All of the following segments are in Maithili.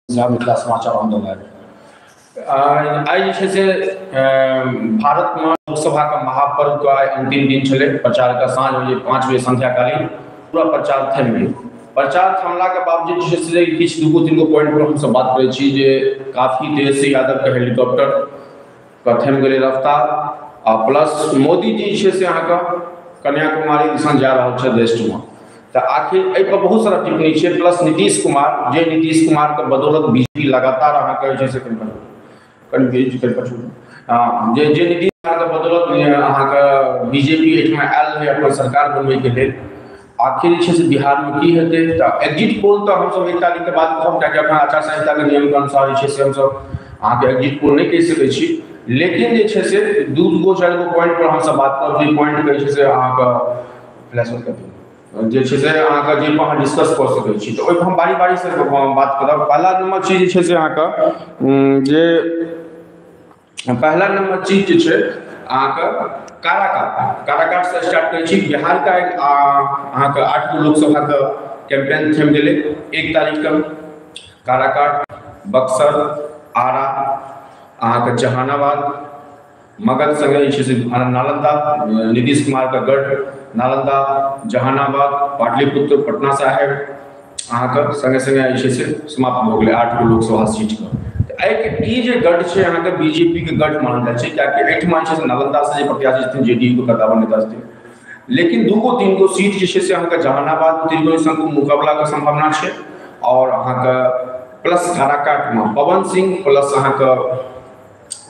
मिथिला समाचार ऑन the लाइव। आइ जे छै से भारतमे लोकसभाके महापर्वके आइ अंतिम दिन छलै। प्रचारके साँझ बजे 5 बजे संध्याकालीन पूरा प्रचार थमि गेल। प्रचार थमलाके बावजूद जे छै से किछु 2 गो 3 गो पॉइंट पर हमसब बात करै छी जे काफी तेजस्वी यादवके हेलीकॉप्टर के थमि गेलै रफ्तार, आ प्लस मोदी जी छै से अहाँके कन्याकुमारी दिसन जा रहल छै रेस्टमे। तऽ आखिर एहिपर बहुत सारा टिप्पणी छै। प्लस नीतीश कुमार, जे नीतीश कुमारके बदौलत बीजेपी लगातार अहाँके जे छै से जे नीतीश कुमारके बदौलत अहाँके बीजेपी एहिठमा आयल रहै अपन सरकार बनबैके लेल, आखिर जे छै से बिहारमे की हेतै। तऽ एग्जिट पोल तऽ हमसब 1 तारीखके बाद कहब, कियाकि अखन आचार संहिताके नियमके अनुसार जे छै से हमसब अहाँके एग्जिट पोल नहि कहि सकै छी। लेकिन जे छै से 2 गो 4 गो पॉइंट पर हमसब बात करब, जे पॉइंट कहै छै से अहाँके फ्लैश जे छै से अहाँके जे पर अहाँ डिस्कस कऽ सकै छी, तऽ ओहिपर हम बारी बारीसँ बात करब। पहला नंबर चीज जे छै से अहाँके जे पहला नंबर चीज जे छै अहाँके काराकाटसँ स्टार्ट करै छी। बिहारके अहाँके 8 गो लोकसभाके कैंपेन थमि गेलै 1 तारीखके। काराकाट, बक्सर, आरा, अहाँके जहानाबाद, मगध संगे जे छै से नालंदा, नीतीश कुमारके गढ़ नालंदा, जहानाबाद, पाटलिपुत्र, पटना साहेब अहाँके संगे संगे जे छै से समाप्त भऽ गेलै 8 गो लोकसभा सीटके। एहिके ई जे गढ़ छै अहाँके बीजेपी के गढ़ मानल जाइ छै, कियाकि एहिठमा जे छै से नालंदा से जे प्रत्याशी छथिन जेडीयू के कद्दावर नेता छथिन। लेकिन 2 गो 3 गो सीट जे छै से अहाँके जहानाबाद त्रिकोणीय मुकाबलाके सम्भावना छै, और अहाँके प्लस काराकाटमे पवन सिंह प्लस अहाँके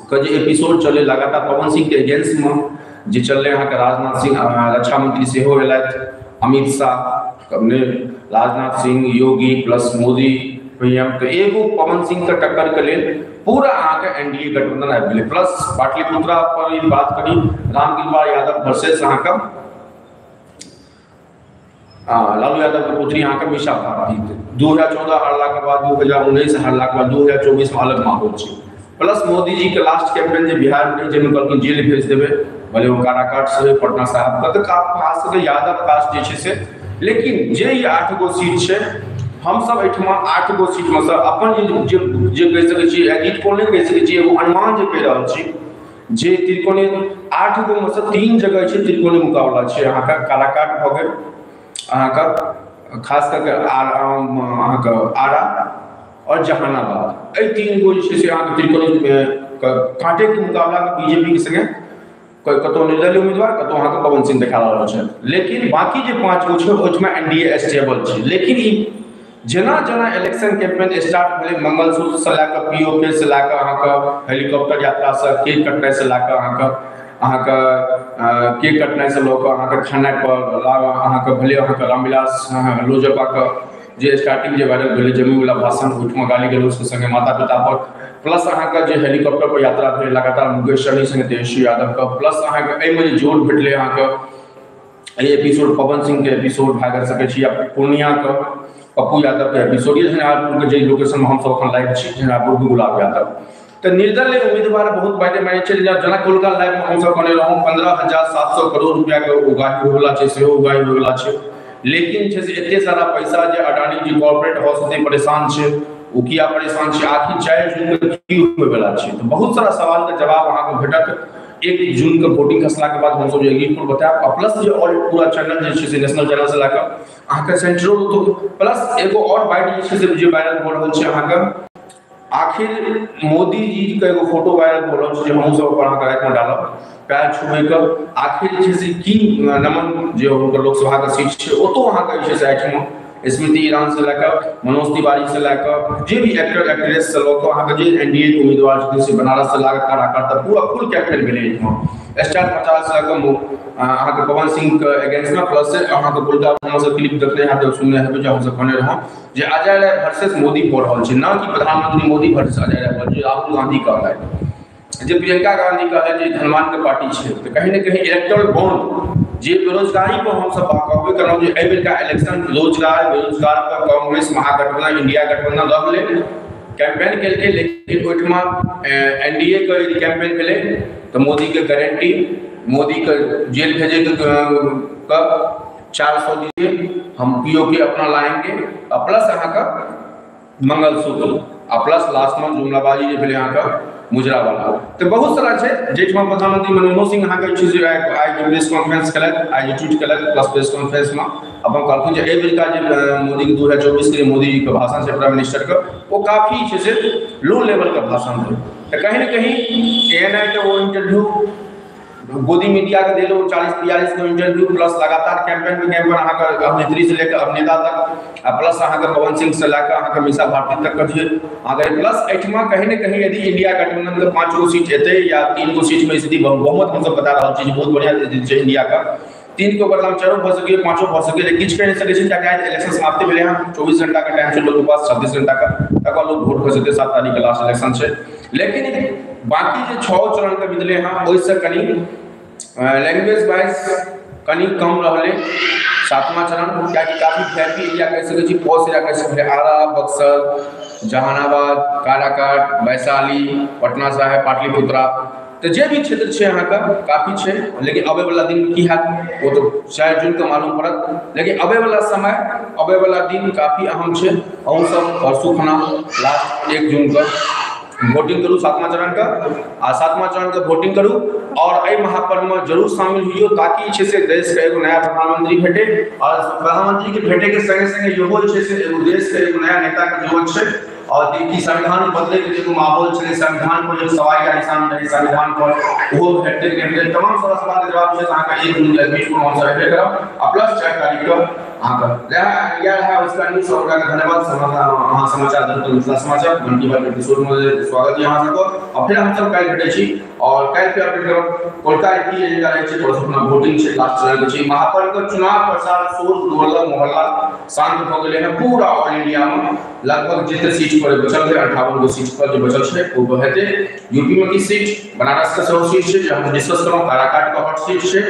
के जे एपिसोड चलै लगातार पवन सिंह के अगेंस्टमे जे चललै अहाँके राजनाथ सिंह, रक्षा मंत्री सेहो एलथि, अमित शाह, राजनाथ सिंह, योगी प्लस मोदी पीएम, तऽ एगो पवन सिंह के टक्कर के लेल पूरा अहाँके एनडीए गठबंधन आबि गेलै। प्लस पाटलिपुत्रा पर यदि बात करी, रामकृपाल यादव वर्सेस अहाँके लालू यादव के पुत्री अहाँके मीसा भारती। 2014 हारलाके बाद 2019 हारलाके बाद 2024 में अलग माहौल छै। प्लस मोदी जी के लास्ट कैंपेन जे बिहार में जाहिमे कहलखिन जेल भेज देबै, भले ओ काराकाट से पटना साहब तक, खास कऽ यादव कास्ट जे छै से। लेकिन जे ई 8 गो सीट छै, हमसब एहिठमा 8 गो सीटमे सँ अपन जे जे कहि सकै छी एग्जिट पोल नहि कहि सकै छी, एगो अनुमान जे कहि रहल छी जे त्रिकोणीय 8 गो मे सँ 3 जगह छै त्रिकोणीय मुकाबला छै। अहाँके काराकाट भऽ गेल, अहाँके खास कऽ के अहाँके आरा और जहानाबाद, एहि 3 गो जे छै से अहाँके त्रिकोणीय कांटे के मुकाबला बीजेपी के संगे कतौ निर्दलीय उम्मीदवार, कतौ अहाँके पवन सिंह देखा रहल छै। लेकिन बाकी जे 5 गो छै ओहिमे एनडीए स्टेबल छै। लेकिन ई जेना जेना इलेक्शन कैंपेन स्टार्ट भेलै, मंगलसूत्र से लए कऽ पीओके से लए कऽ अहाँके हेलीकॉप्टर यात्रासँ, केक कटनाइसँ लए कऽ अहाँके केक कटनाइसँ लऽ कऽ अहाँके खेनाइ पर अहाँके भेलै अहाँके रामविलास लोजपाके जे स्टार्टिंग जे वायरल भेलै जमीवला भाषण, ओहिठमा गाली गलौजके संगे माता पिता पर, प्लस अहाँके जे हेलीकॉप्टर पर यात्रा भेलै लगातार मुकेश सहनी संगे तेजस्वी यादवके, प्लस अहाँके एहिमे जे जोर भेटलै अहाँके एहि एपिसोड पवन सिंहके एपिसोड भए गेल सकै छी, या पूर्णियाके पप्पू यादवके एपिसोड, या झंझारपुरके जे लोकेशनमे हमसब एखन लाइव छी, झंझारपुरके गुलाब यादव। तऽ निर्दलीय उम्मीदवार बहुत मायने मानै छै। जेना कोलका लाइवमे हमसब कहने रहौं 15,700 करोड़ रुपयाके उगाही होइवला छै, सेहो उगाही होइवला छै। लेकिन छै से एते सारा पैसा जे अडानी जी कॉर्पोरेट हाउस एते परेशान छै, ओ किया परेशान छै, आखिर 4 जूनके की होइवला छै। तऽ बहुत सारा सवालके जवाब अहाँके भेटत 1 जूनके वोटिंग खसलाके बाद। हमसब जे एग्जिट पोल बतायब, आ प्लस जे और पूरा चैनल जे छै से नेशनल चैनल से लए कऽ अहाँके सेंट्रल, प्लस एगो और बाइट जे छै से जे वायरल भऽ रहल छै अहाँके, आखिर मोदी जी के एगो फोटो वायरल भऽ रहल छै जे हमहूँ सब ओकर अहाँके रातिमे डालब, पैर छुबैके आखिर जे छै से की नमन जे हुनकर लोकसभाके सीट छै ओतौ अहाँके जे छै से एहिठमा स्मृति ईरान से लए कऽ मनोज तिवारी से लए कऽ जे भी एक्टर एक्ट्रेस से लऽ कऽ अहाँके जे एनडीए के उम्मीदवार छथिन से बनारस से लए कऽ काराकाट तक पूरा फुल कैंपेन भेलै एहिठमा। स्टार प्रचार से लए कऽ अहाँके पवन सिंह के अगेंस्टमे, प्लस अहाँके कोलका हमसब क्लिप देखने हैब, सुनने हेबै जे हमसब कहने रहौं जे अजय राय वर्सेस मोदी भऽ रहल छै, ना कि प्रधानमंत्री मोदी वर्सेस अजय राय भऽ, जे राहुल गांधी कहलथि, जे प्रियंका गांधी कहलथि जे धनवान के पार्टी छै। तऽ कहीं ने कहीं इलेक्ट्रल बॉन्ड जे बेरोजगारी पर हमसब कहबे करलहुँ जे एहि बेरका इलेक्शन रोजगार बेरोजगार पर कांग्रेस महागठबंधन इंडिया गठबंधन रहलै, कैंपेन केलकै। लेकिन ओहिठमा एनडीए के यदि कैंपेन भेलै तऽ मोदी के गारंटी, मोदी के जेल भेजे के 400 दीजिए, हम पीओके अपना लाएंगे, आ प्लस अहाँके मंगलसूत्र। आ प्लस लास्टमे जुमलाबाजी जे भेलै अहाँके मुजरावाला। तऽ बहुत सारा छै जाहिठाम प्रधानमंत्री मनमोहन सिंह अहाँके जे छै आइ जे प्रेस कॉन्फ्रेंस केलथि, आइ जे ट्वीट केलथि, प्लस प्रेस कॉन्फ्रेंसमे अपन कहलखिन जे एहि बेरका जे मोदीके 2024 के मोदीजीके भाषण छै प्राइम मिनिस्टरके, ओ काफी छै से लो लेवलके भाषण रहै। तऽ कहीं ने कहीं एएनआई के ओ इंटरव्यू गोदी मीडिया के देलो 40-42 गो इंटरव्यू, प्लस लगातार कैंपेन में कैंपेन अहाँके अभिनेत्री से लेकर अभिनेता तक, आ प्लस अहाँके पवन सिंह से लए कऽ अहाँके मीसा भारती तक के जे अहाँके प्लस एहिठमा कहीं ने कहीं यदि इंडिया गठबंधन के 5 गो सीट एतै या 3 गो सीट में स्थिति बहुमत हमसब बता रहल छी बहुत बढ़िया स्थिति छै इंडिया का, 3 गो बदलाव 4 भऽ सकैए 5 भऽ सकैए, किछु कहि नहि सकै छी कियाकि आइ इलेक्शन समाप्ति भेलै हँ। 24 घंटा के टाइम छै लोकके पास, 36 घंटा का, तकर बाद लोग वोट कऽ सकैए, 7 तारीख के लास्ट इलेक्शन छै। लेकिन बाकी जे 6 चरण के बितले हँ ओहिसँ कनि लैंग्वेज वाइज कनि कम रहलै 7वां चरण, कियाकि काफी वीआईपी एरिया कहि सकै छी, पॉश एरिया कहि सकै छी, आरा, बक्सर, जहानाबाद, काराकाट, वैशाली, पटना साहेब, पाटलिपुत्रा, तऽ जे भी क्षेत्र छै अहाँके काफी छै। लेकिन अबैवला दिन की हैत ओ तऽ 4 जूनके मालूम पड़त, लेकिन अबैवला समय अबैवला दिन काफी अहम छै। अहूँ सब परसू खुना लास्ट 1 जूनके वोटिंग करू 7वां चरणके, आ 7वां चरणके वोटिंग करू और एहि महापर्वमे जरूर शामिल होइयो, ताकि जे छै से देशके एगो नया प्रधानमंत्री भेटे, और प्रधानमंत्री के भेटे के संगे संगे इहो जे छै से एगो देशके एगो नया नेताके जरूरत छै। और कि संविधान बदले के जे माहौल छलै, संविधान पर जे सवालिया निशान रहै संविधान पर, ओहो भेटतै कि नहि, तमाम सारा सवालके जवाब छै अहाँके 1 जून के बीच में हमसब हेबे करब, आ प्लस 4 तारीख के अहाँके इएह रहै उसका न्यूज। सब गोटाके धन्यवाद। अहाँ समाचार जरूर मिथिला समाचार मन की बात एपिसोड में स्वागत है अहाँ सबके, और फिर हमसब काल्हि भेटै छी और काल्हि फेर अपडेट करब कोलका की एजेंडा रहै छै। परसू अपना वोटिंग छै, लास्ट चरण के छै। महापर्व के चुनाव प्रचार शोर मोहल्ला मोहल्ला शांत भऽ गेलै हँ पूरा ऑल इंडिया में। लगभग जते सीट पर बचल है 58 गो सीट पर जे बचल छै ओ हेतै। यूपी में किछु सीट, बनारस के सेहो सीट छै जे हम डिस्कस करब, काराकाट के हॉट सीट छै,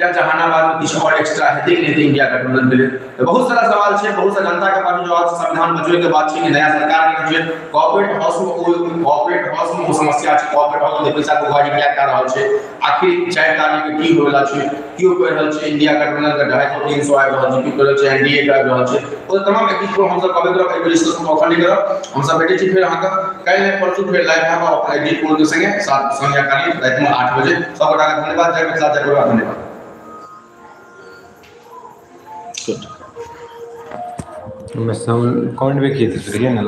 या जहानाबाद में किछु और एक्स्ट्रा हेतै कि नहीं इंडिया गठबंधन के लिए। तो बहुत सारा सवाल छै, बहुत सारा जनता के पास जवाब, संविधान बचबै के बात छै कि नया सरकार के छै, कॉर्पोरेट हाउस में कॉर्पोरेट हाउस में समस्या छै, कॉर्पोरेट हाउस में पैसा के उगाही किया कर रहल छै, आखिर 4 तारीख के की होय वाला छै, क्यों कहि रहल छै इंडिया गठबंधन के 250-300 आबि रहल छै, क्यों कहि रहल छै एनडीए के आबि रहल छै, ओ तमाम एक्टिव को हम सब कबे करब, एहि डिस्कशन अखन नहि करब। हम सब भेटै छी फेर अहाँके काल्हि नहि परसू फेर लाइव हैब अपन एक्जिट पोल के संगे संध्याकालीन राति में 8 बजे। सब गोटाके धन्यवाद। जय मिथिला, जय गोरा, धन्यवाद। मैं कमेंट भी किए थे, देखिए ना।